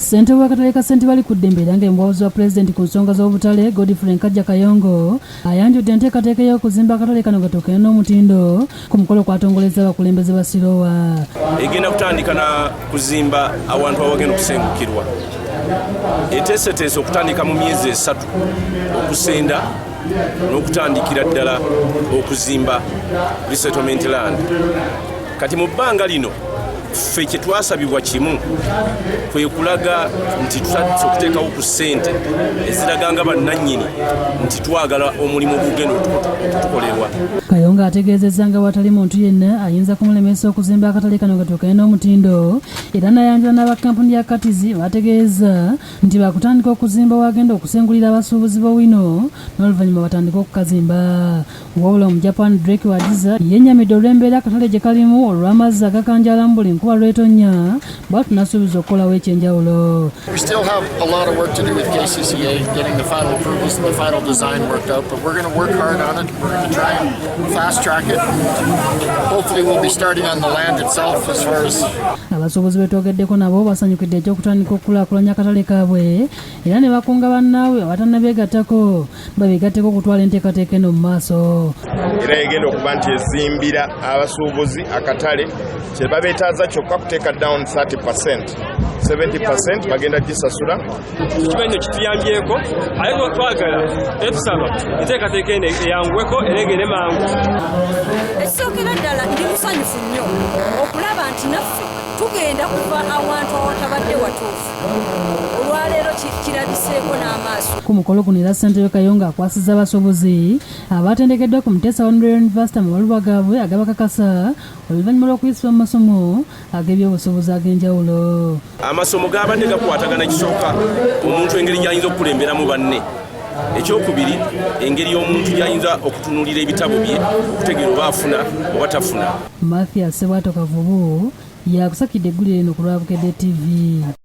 Ssentebe w'akatale ka Sentebali-ku-ddembe era nga omuwabuzi wa Pulezidenti ku nsonga z'obutale, Godfrey Nkajja Kayongo, ayanjudde enteekateeka ey'okuzimba akatale kano gatuukane n'omutindo ku mukolo kwatongolezza abakulembeze ba Sirowa. Egenda kutandika na kuzimba awantu awagenda okusengukirwa. Eteeseteese okutandika mu myezi 3 okusenda n'okutandikira ddala okuzimba resettlement land. Kati mu bbanga lino ffe kye twasabibwa kimu, kwe kulaga nti tutandise okuteekawo ku ssente eziraga nga bannannyini nti twagala omulimu ogugenda okutukolerwa. Kayongo ategeezezza nga watali muntu yenna ayinza kumulemesa okuzimba akatale kano gatuukane n'omutindo, era n'ayanjula n'abakampuni ya Katizi bategeeza nti bakutandika okuzimba wagenda okusengulira abasuubuzi b'Owino n'oluvannyuma batandike okukazimba. Wabula Omujapan Drake Wadiza yennyamidde olw'embeera akatale gye kalimu olw'amazzi agakanjala mu buli nkuba lw'etonnya, bw'atyo n'asuubiza okukolawo ekyenjawulo. We still have a lot of work to do with KCCA, getting the final approvals and the final design worked out, but we're going to work hard on it. We're going to try and fast track it. Hopefully we'll be starting on the land itself as far as Abasuubuzi betwogeddeko nabo basanyukidde ekyokutandika okukulaakulanya akatale kaabwe, era ne bakunga bannaabwe abatannabeegattako babeegatteko okutwala enteekateeka eno mu maaso. Era egenda okuba nti ezimbira abasuubuzi akatale, kye babeetaaza kyokka kuteeka down 30, 70 bagenda gisasula. Tukimanyi kituyambyeko, ate twagala era tusaba enteekateeka eno eyanguweko era egende mangu. Ekisookera ddala, ndi musanyufu nnyo okulaba nti naffe tugenda kuva awantu awatabadde watuufu. Olwaleero kirabiseeko n'amaaso. Ku mukolo guno era Ssentebe Kayongo akwasizza abasuubuzi abatendekeddwa ku Muteesa One Royal University amabaluwa gaabwe agabakakasa oluvannyuma lw'okuyisibwa mu masomo ag'ebyobusuubuzi ag'enjawulo. Amasomo gabadde gakwatagana: ekisooka, omuntu engeri gy'ayinza okukulemberamu banne; ekyokubiri, engeri omuntu gy'ayinza okutunuulira ebitabo bye okutegeera oba afuna oba tafuna. Mathias Sebwato Kavubu yakusakidde eggulire eno ku lwa Bukedde TV.